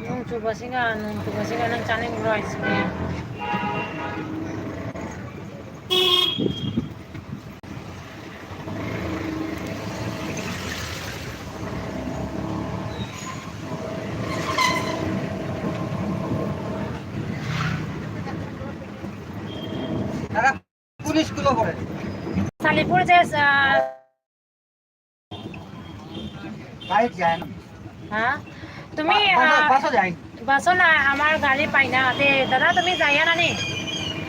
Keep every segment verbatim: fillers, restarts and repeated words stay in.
ꯅꯣꯡ ꯆꯨꯕꯁꯤꯒ, ꯅꯣꯡ ꯆꯨꯕꯁꯤꯒ ꯅꯪ ꯆꯥꯅꯤꯡꯕ꯭ꯔꯣ ice cream? দাদা, কোন স্কুলে পড়ে? চালিপুৰ যে, আহ, গাড়ীত যায় না? হা? তুমি, বা-, বা-, আহ, বাছত যায়? বাছত নাই, আমাৰ গাড়ী পাই না। তে, দাদা, তুমি যাইয়া নানি?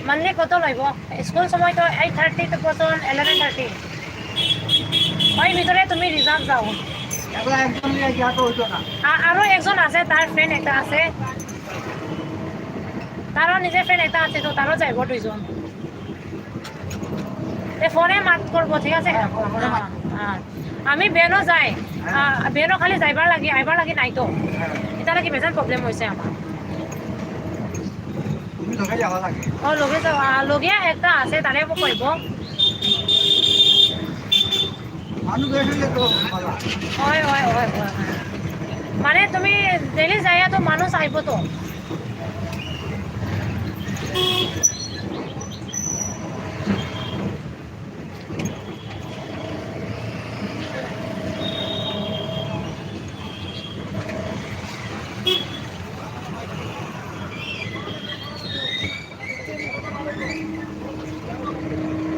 মানলি কত লইব? স্কুল সময় তো eight thirty to পছন eleven thirty। ওই ভিতরে তুমি reserve যাও। এবার একজন নিয়ে গিয়া তো হইতো না। আ-, আরো একজন আছে, তার friend একটা আছে। তারও নিজের friend একটা আছে, তো তারও যাইব দুইজন। এ, ফোনে মাত করব, ঠিক আছে? হ্যাঁ, ফোনে, ফোনে মাত হ্যাঁ, করব। হ্যাঁ। আমি ভেনো যাই। হ্যাঁ। আ, ভেনো খালি যাইবার লাগি, আইবার লাগি নাই তো। হ্যাঁ। এটা লাগি বেজান problem হইছে আমার। তুমি লগে যাবা লাগে। অ, লগে যাবা, লগে একটা আছে, তারে মই কইব। মানুহ বেছি হলে তো ভালা। হয়, হয়, হয়, হয়, হয়। মানে তুমি daily যাইয়া তো মানুষ আইব তো।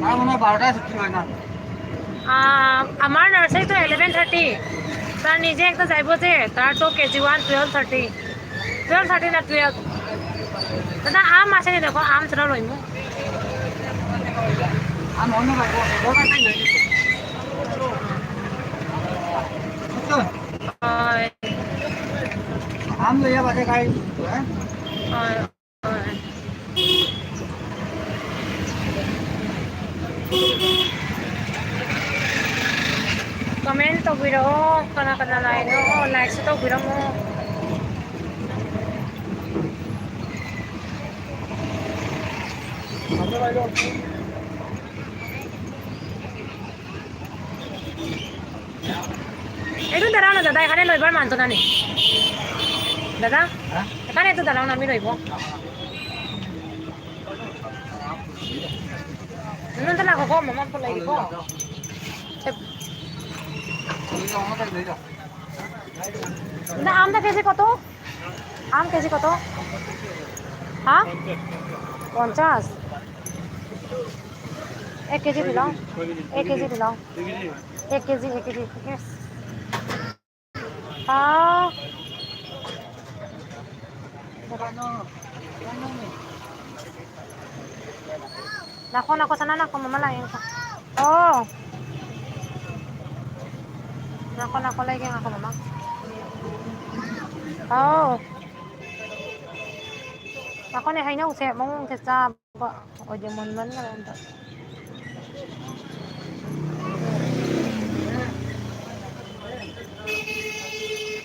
আমার মনে হয় বারোটায় ছুটি হয় না। আহ, আমার নার্সারি তো eleven thirty। তার নিজে একটা যাইব যে, তার তো KG one twelve thirty। Twelve thirty না twelve। দাদা, আম আছে নি দেখো, আম থুড়া লইমু। আম অন্য বাইরে আছে, দরকার নাই, লই নিবো। বুঝছো? হয়। আম লইয়া বাজে খাই, হ্যাঁ? হয়, হয়। Comment tawbiro, kana kana lai no, like sa tawbiro mo. এইটো দাঁড়াও না দাদা, এখানে লইবার মানতো না নি। দাদা, হ্যাঁ? এখানে একটু দাঁড়াও না, আমি লইব। নুন তো লাগো গো, মামা তো লাগি গো। না, আমটা কেজি কত? আম কেজি কত? হ্যাঁ, পঞ্চাশ। এক কেজি দিলাও, এক কেজি দিলাও। এক কেজি, এক কেজি, ঠিক আছে। Ah. Nako, nako, sana nako, mama lang yun. Oh. Nako, nako, lagi ako, mama. Oh. Nako, ni, hay na, usi, mong, sa Ba, o, di man man na lang ta.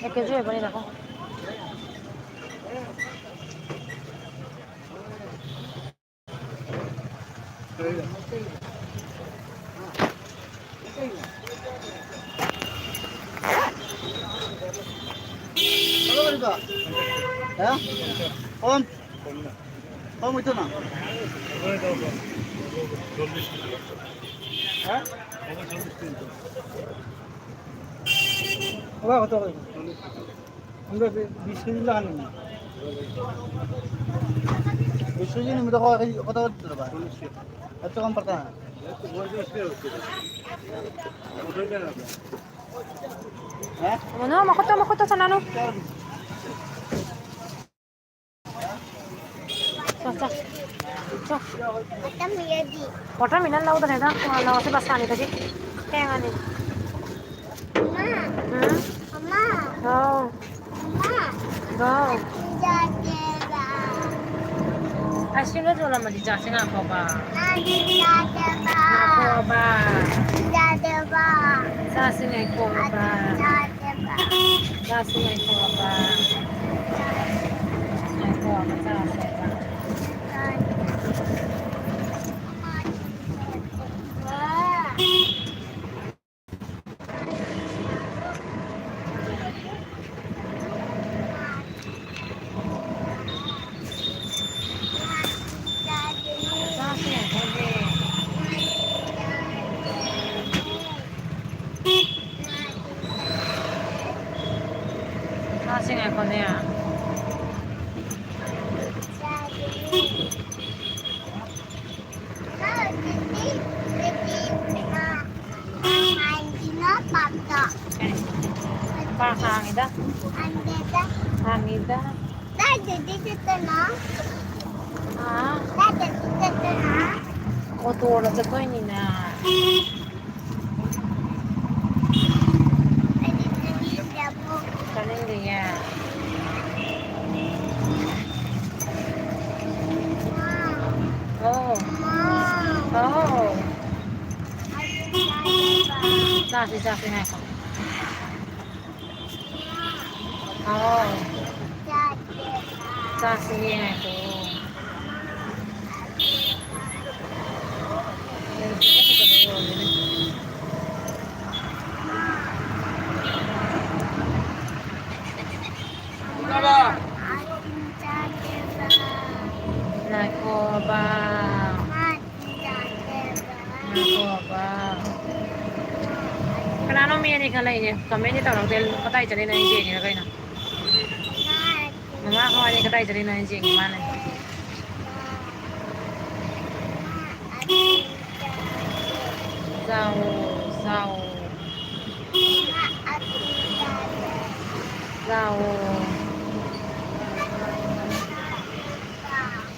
Eh, kasi, balik ako. হ্যাঁ? কম? কম হইতো না। হ্যাঁ? ওরা কত করে? আমরা B-, বিশ KG লাগানো না। বিশ কেজি নিমে তো কত, কত করে দিতে পারবা? এত কম পারতা না। হ্যাঁ? Ano, makoto, makoto, sana, no? Sa, sa. Sa. Watermelon. Watermelon, lau, dali na. Kung ano, si Basta, ni, kasi. Kaya nga, ni. Ma. Hmm? Ma. Oh. Ma. Go. Dati ba? Ay, sino to naman di Jasi nga ako ba? Dati ba? Ako ba? Dati ba? Sa sinay ko ba? Dati ba? Sa sinay ko ba? Sinay ko ba? Sa sinay ba? Dati ba? ꯅꯦ꯫ ꯄꯥ ꯍꯥꯡꯉꯤꯗ꯫ ꯍꯥꯡꯉꯤꯗ꯫ ꯍꯥ? ꯑꯣꯇꯣꯗ ꯆꯠꯇꯣꯏꯅꯤꯅ꯫ ꯆꯠꯅꯤꯡꯗꯤꯌꯦ꯫ ꯑꯣ꯫ ꯑꯣ꯫ ꯆꯥꯁꯤ, ꯆꯥꯁꯤ, ꯉꯥꯏꯈꯣ꯫ ꯍꯥꯎ꯫ ꯆꯥꯁꯤꯅꯦ, ꯉꯥꯏꯈꯣ꯫ ꯉꯥꯏꯈꯣꯕ꯫ ꯉꯥꯏꯈꯣꯕ꯫ ꯀꯅꯥꯅꯣ ꯃꯤ ꯑꯅꯤ ꯈꯜꯂꯛꯏꯁꯦ? ꯀꯃꯦꯟꯗꯤ ꯇꯧꯔꯛꯇꯦ꯫ ꯀꯗꯥꯏ ꯆꯠꯂꯤꯅꯣ ꯑꯩ ꯌꯦꯡꯉꯤꯔ ꯀꯩꯅꯣ? ꯃꯃꯥ ꯍꯣꯏ ꯑꯅꯤ ꯀꯗꯥꯏ ꯆꯠꯂꯤꯅꯣ ꯑꯩ ꯌꯦꯡꯉꯤ ꯃꯥꯅꯦ꯫ ꯆꯥꯎ, ꯆꯥꯎ꯫ ꯆꯥꯎꯑꯣ꯫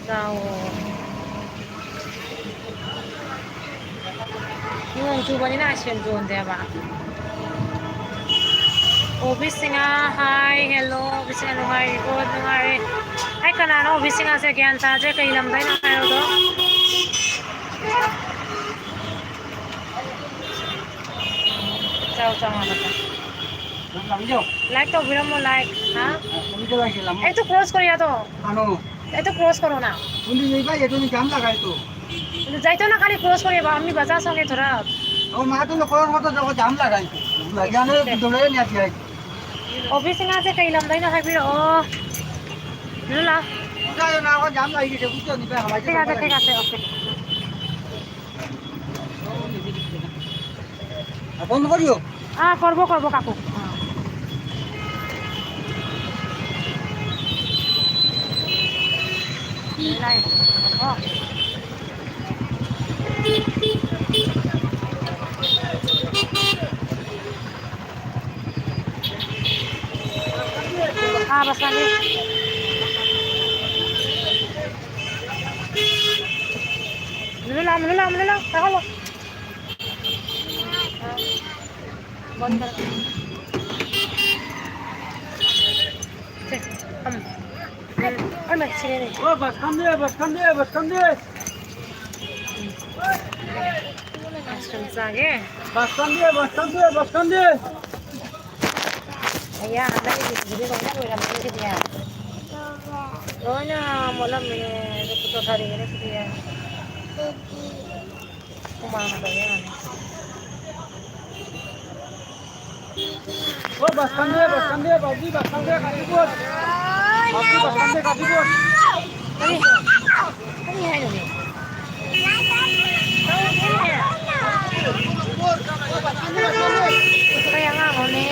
ꯆꯥꯎꯑꯣ꯫ ꯅꯣꯡ ꯆꯨꯕꯅꯤꯅ ice cream ꯌꯣꯟꯗꯦꯕ꯫ ꯑꯣꯕꯤꯁꯤꯡꯍ, hi, hello, ꯑꯣꯕꯤꯁꯤꯡꯍ, ꯅꯨꯡꯉꯥꯏꯔꯤꯕꯣ? ꯅꯨꯡꯉꯥꯏꯔꯤ꯫ ꯑꯩ ꯀꯅꯥꯅꯣ ꯑꯣꯕꯤꯁꯤꯡꯍꯁꯦ? ꯒ꯭ꯌꯥꯟ ꯇꯥꯗ꯭ꯔꯦ, ꯀꯩ ꯂꯝꯗꯩꯅꯣ ꯍꯥꯏꯔꯣꯗꯣ꯫ ꯆꯥꯎ, ꯆꯥꯎ, ꯉꯥꯡꯕ ꯆꯥꯎ꯫ Like ꯇꯧꯕꯤꯔꯝꯃꯣ, like꯫ ꯍꯥ? এইটো cross কৰি দিয়া তো। এইটো cross কৰো না। যাইতো না, খালি cross কৰি দিয়া, আমি বাজা সঙ্গে ধৰা। অফিসিং আছে, ꯀꯩ ꯂꯝꯗꯩꯅꯣ ꯍꯥꯏꯕꯤꯔꯛꯑꯣ꯫ ꯂꯥ, ꯂꯥ꯫ ঠিক আছে, ঠিক আছে, okay। বন্ধ করিও। হ্যাঁ, করবো, করবো, কাকু। ꯂꯥꯏꯕꯀꯣ꯫ ꯐꯥꯕ ꯆꯠꯂꯤ꯫ ꯃꯨꯅꯨ ꯂꯥꯎ, ꯃꯨꯅꯨ ꯂꯥꯎ, ꯃꯨꯅꯨ ꯂꯥꯎ, ꯀꯥꯈꯠꯂꯣ꯫ ꯕꯣꯟ ꯈꯔ꯫ ꯁꯦ, ꯐꯝ꯫ ꯎꯝ, ꯐꯝꯃ ꯁꯤꯔꯦꯅꯦ꯫ ꯑꯣ, ꯕꯁ ꯈꯟꯗꯦ, ꯕꯁ ꯈꯟꯗꯦ, ꯕꯁ ꯈꯟꯗꯦ꯫ ꯑꯥꯏꯁ ꯀ꯭ꯔꯤꯝ ꯆꯥꯒꯦ꯫ ꯕꯁ ꯈꯟꯗꯦ, ꯕꯁ ꯈꯟꯗꯦ, ꯕꯁ ꯈꯟꯗꯦ꯫ ꯑꯌꯥ, ꯍꯟꯗꯛꯀꯤ ꯂꯣꯏꯅ ꯂꯣꯏꯔꯝꯃꯦꯅꯦ ꯁꯤꯗꯤ꯫ ꯂꯣꯏꯅ ꯃꯣꯠꯂꯝꯃꯦꯅꯦ꯫ ꯑꯗꯨ ꯆꯣꯠꯊꯔꯛꯑꯦꯅꯦ ꯁꯤꯗꯤ꯫ ꯍꯨꯃꯥꯡꯅ ꯇꯧꯔꯦ ꯌꯥꯝꯅ꯫ ꯑꯣ, ꯕꯁ ꯈꯟꯗꯦ, ꯕꯁ ꯈꯟꯗꯦ, ꯕꯥꯎꯖꯤ, ꯕꯁ ꯈꯟꯗꯦ, ꯀꯥꯁꯤꯄꯨꯔ꯫ ꯕꯥꯎꯖꯤ, ꯕꯁ ꯈꯟꯗꯦ, ꯀꯥꯁꯤꯄꯨꯔ꯫ ꯀꯔꯤ? ꯀꯔꯤ ꯍꯥꯏꯅꯣꯃꯤ? ꯀꯔꯤ ꯑꯉꯥꯡꯅꯣꯅꯦ?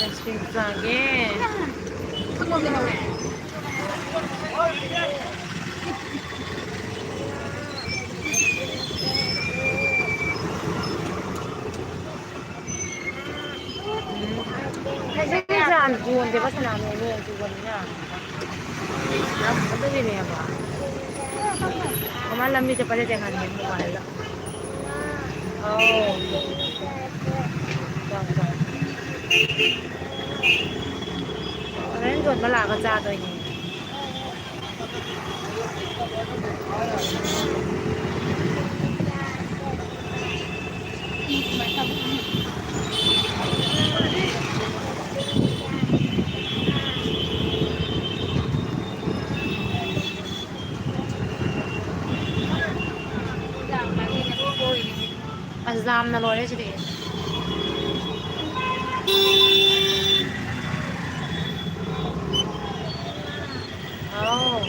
ꯑꯥꯏꯁ ꯀ꯭ꯔꯤꯝ ꯆꯥꯒꯦ꯫ ꯎꯝ꯫ ꯍꯧꯖꯤꯛ ꯌꯥꯝ ꯌꯣꯟꯗꯦꯕ ꯁꯅꯥ ꯅꯣꯏ ꯅꯣꯡ ꯆꯨꯕꯅꯤꯅ꯫ ꯑꯗꯨꯒꯤꯅꯦꯕ꯫ ꯃꯃꯥ ꯂꯝꯕꯤ ꯆꯠꯄꯗ ꯊꯦꯡꯅꯕꯅꯦ ꯃꯣꯕꯥꯏꯜꯗ꯫ ꯑꯧ꯫ ꯍꯣꯔꯦꯟ ꯌꯣꯟꯕ ꯂꯥꯛꯑꯒ ꯆꯥꯗꯣꯏꯅꯦ꯫ ꯂꯣꯏꯔꯦ ꯁꯤꯗꯤ꯫ ꯑꯥꯎ꯫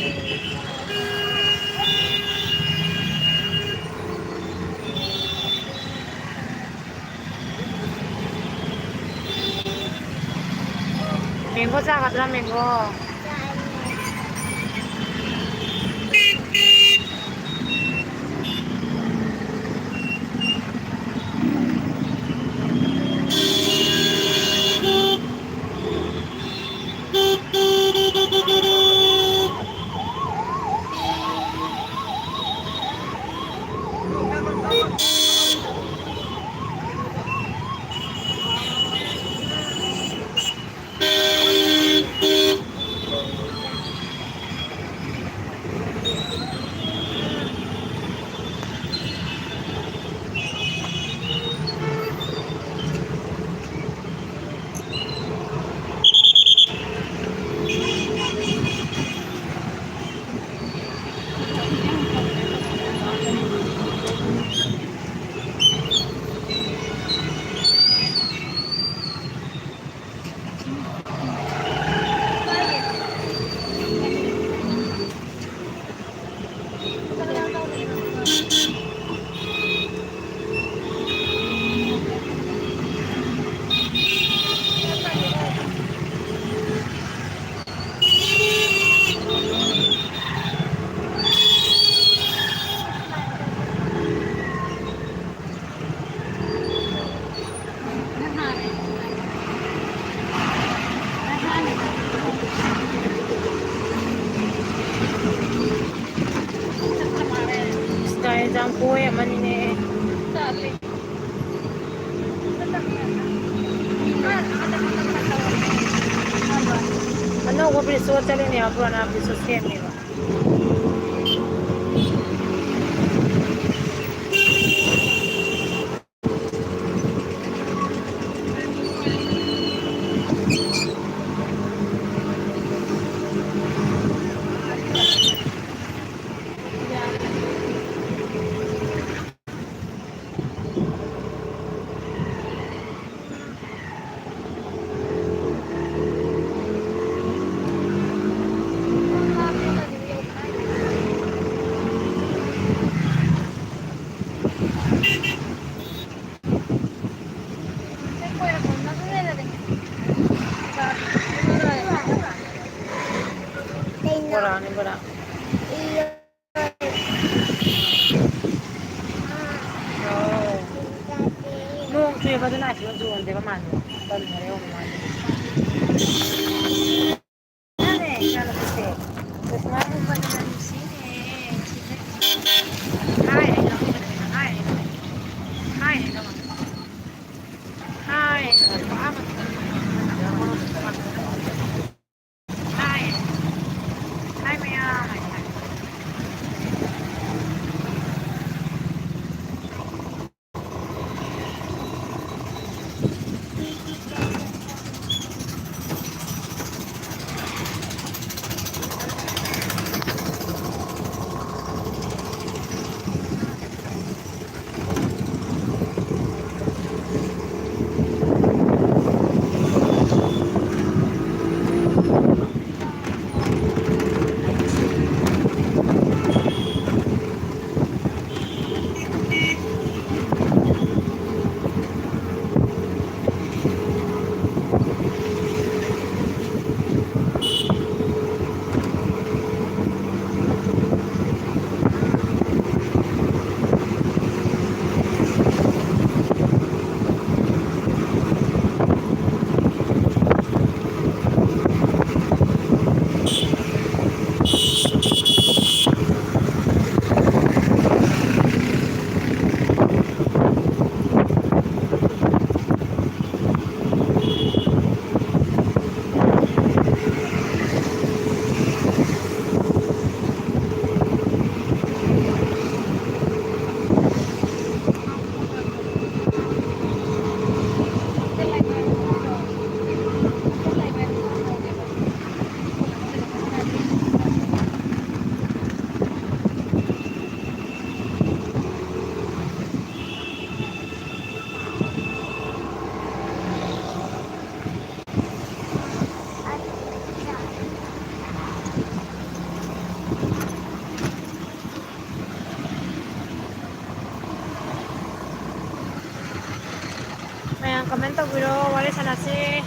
Mango ꯆꯥꯒꯗ꯭ꯔꯥ, mango? ꯁꯤꯗ ꯌꯦꯟꯖꯥꯡ ꯄꯣꯏ ꯑꯃꯅꯤꯅꯦ꯫ ꯑꯅꯧꯕ ꯕ꯭ꯔꯤꯖꯇꯣ ꯆꯠꯂꯤꯅꯦ, ꯄꯨꯔꯥꯅꯥ ꯕ꯭ꯔꯤꯖꯇꯣ ꯁꯦꯝꯃꯦꯕ꯫ ꯅꯣꯡ ꯆꯨꯏꯌꯦꯕ, ꯑꯗꯨꯅ ꯑꯁꯤꯗ ꯌꯣꯟꯗꯦꯕ ꯃꯥꯗꯣ꯫ ꯇꯟꯈꯔꯦ ꯑꯃꯨꯛ ꯃꯥꯗꯤ꯫ ꯍꯥꯏ꯫ ꯍꯥꯏ ꯃꯌꯥꯝ꯫ ꯃꯌꯥꯝ comment ꯇꯧꯕꯤꯔꯣ, ꯋꯥꯔꯤ ꯁꯥꯟꯅꯁꯤ꯫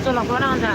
ꯆꯣꯂꯛꯄ꯭ꯔꯣ ꯅꯉꯣꯟꯗ?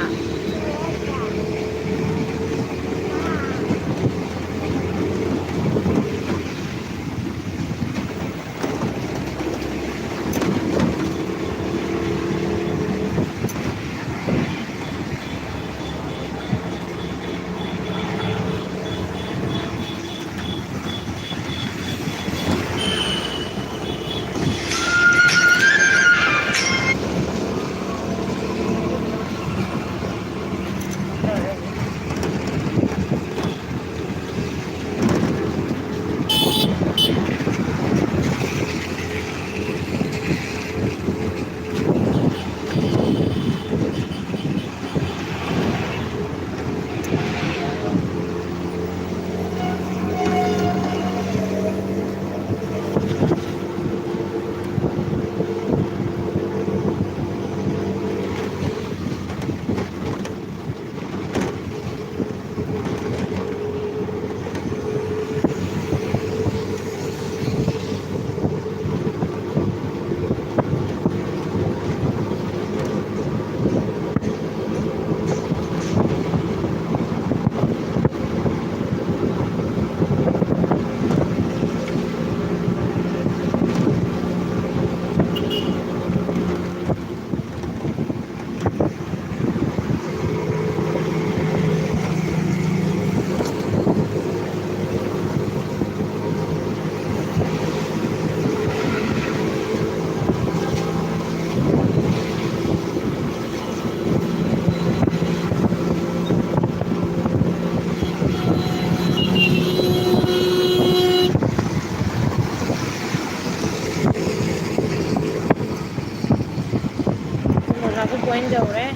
ꯃꯣꯖꯥꯁꯨ ꯄꯣꯏꯟ ꯌꯧꯔꯦ꯫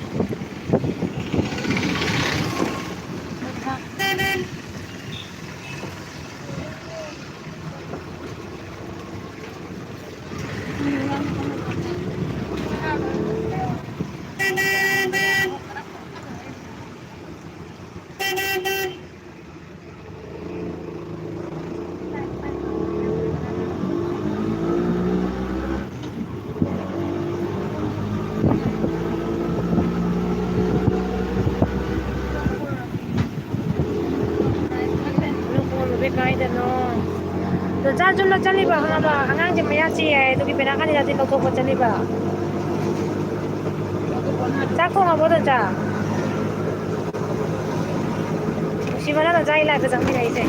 ꯆꯨꯝꯅ ꯆꯠꯂꯤꯕ, ꯈꯪꯉꯕ? ꯑꯉꯥꯡꯁꯦ ꯃꯌꯥ ꯆꯤꯛꯑꯦ ꯍꯥꯏ, ꯑꯗꯨꯒꯤ ꯄꯦꯅꯥ ꯀꯥꯟꯗꯤꯗꯥꯗꯤ ꯂꯧꯊꯣꯛꯄ ꯆꯠꯂꯤꯕ꯫ ꯆꯥꯛ ꯊꯣꯡꯉꯕꯣ, ꯗꯣꯟꯆꯥ? ꯅꯨꯡꯁꯤꯕꯅ ꯗꯣꯟꯆꯥꯒꯤ liveꯇ ꯆꯪꯕꯤꯔꯛꯏꯁꯦ꯫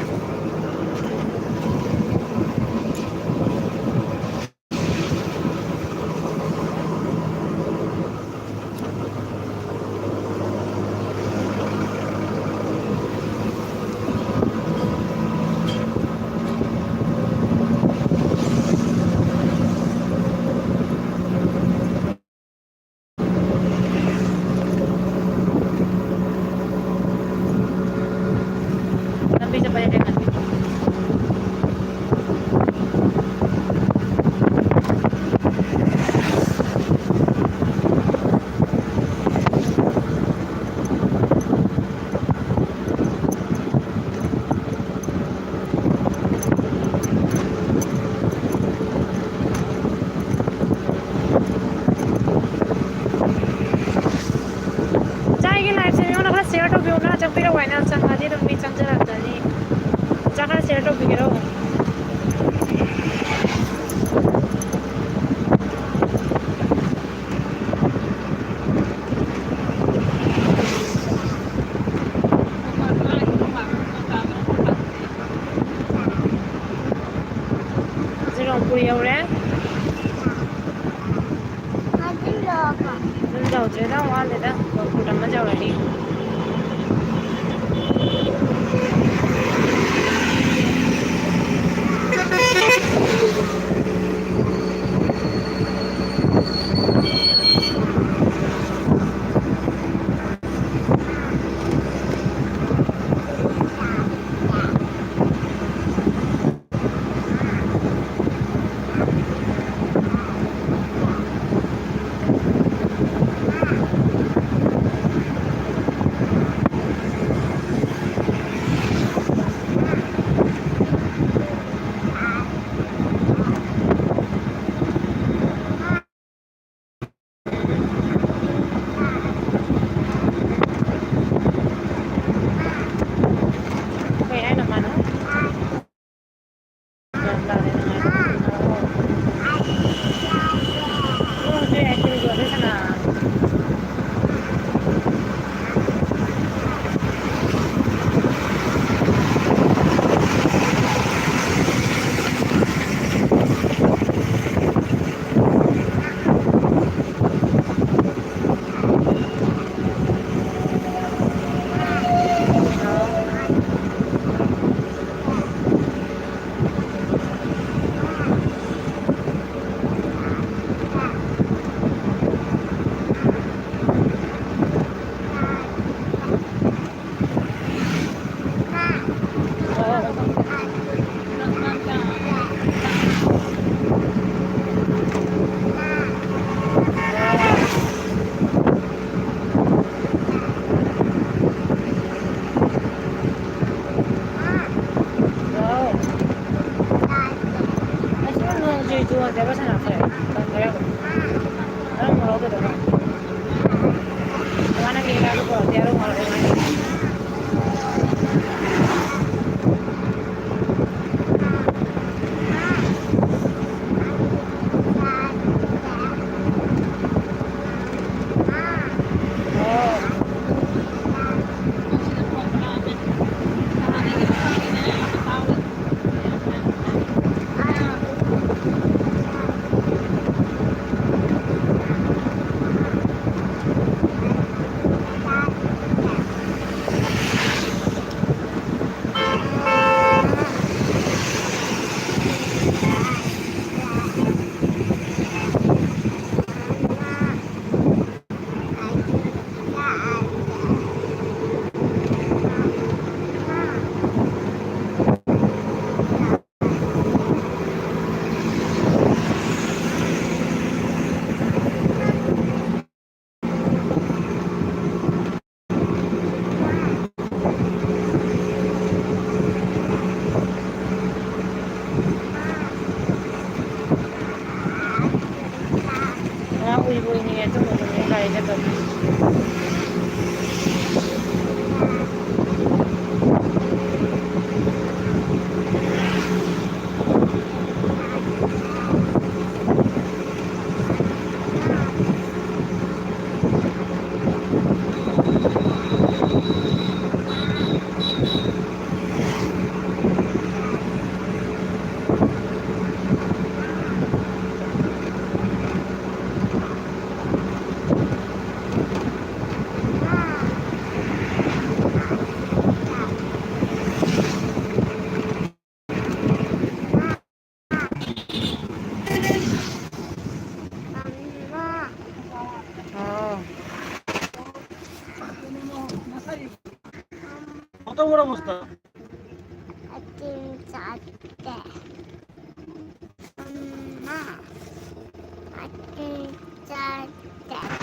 ꯂꯝꯕꯤ ꯆꯠꯄꯗ ꯊꯦꯡꯅꯗꯣꯏꯅꯤ꯫ ꯏꯆꯥꯒꯤ liveꯁꯦ ꯃꯤꯉꯣꯟꯗ ꯈꯔ share ꯇꯧꯕꯤꯌꯨꯅ, ꯆꯪꯕꯤꯔꯛꯑꯣ ꯍꯥꯏꯅ, ꯆꯪꯉꯗꯤ ꯑꯗꯨꯝ ꯃꯤ ꯆꯪꯖꯔꯛꯀꯅꯤ꯫ ꯏꯆꯥ ꯈꯔ share ꯇꯧꯕꯤꯒꯦꯔꯣ? ꯁꯤꯔꯣꯡꯄꯨꯔꯤ ꯌꯧꯔꯦ꯫ ꯑꯗꯨꯝ ꯌꯧꯗ꯭ꯔꯦꯗ, ꯋꯥꯠꯂꯤꯗ, ꯐꯨꯠ ꯑꯃ ꯌꯧꯔꯅꯤ꯫ ꯎꯏꯕꯨ ꯎꯏꯅꯤꯡꯉꯦ ꯑꯗꯨꯝꯕꯗꯨꯅꯦ ꯒꯥꯔꯤꯗ ꯑꯗꯨꯝ꯫ ꯍꯥꯎ꯫ ꯀꯇꯧꯕ꯭ꯔꯣ ꯃꯨꯁꯇꯥ? ꯑꯆꯤꯟ ꯆꯥꯠꯇꯦ꯫ ꯑꯝꯃꯥ꯫ ꯑꯆꯤꯟ ꯆꯥꯠꯇꯦ꯫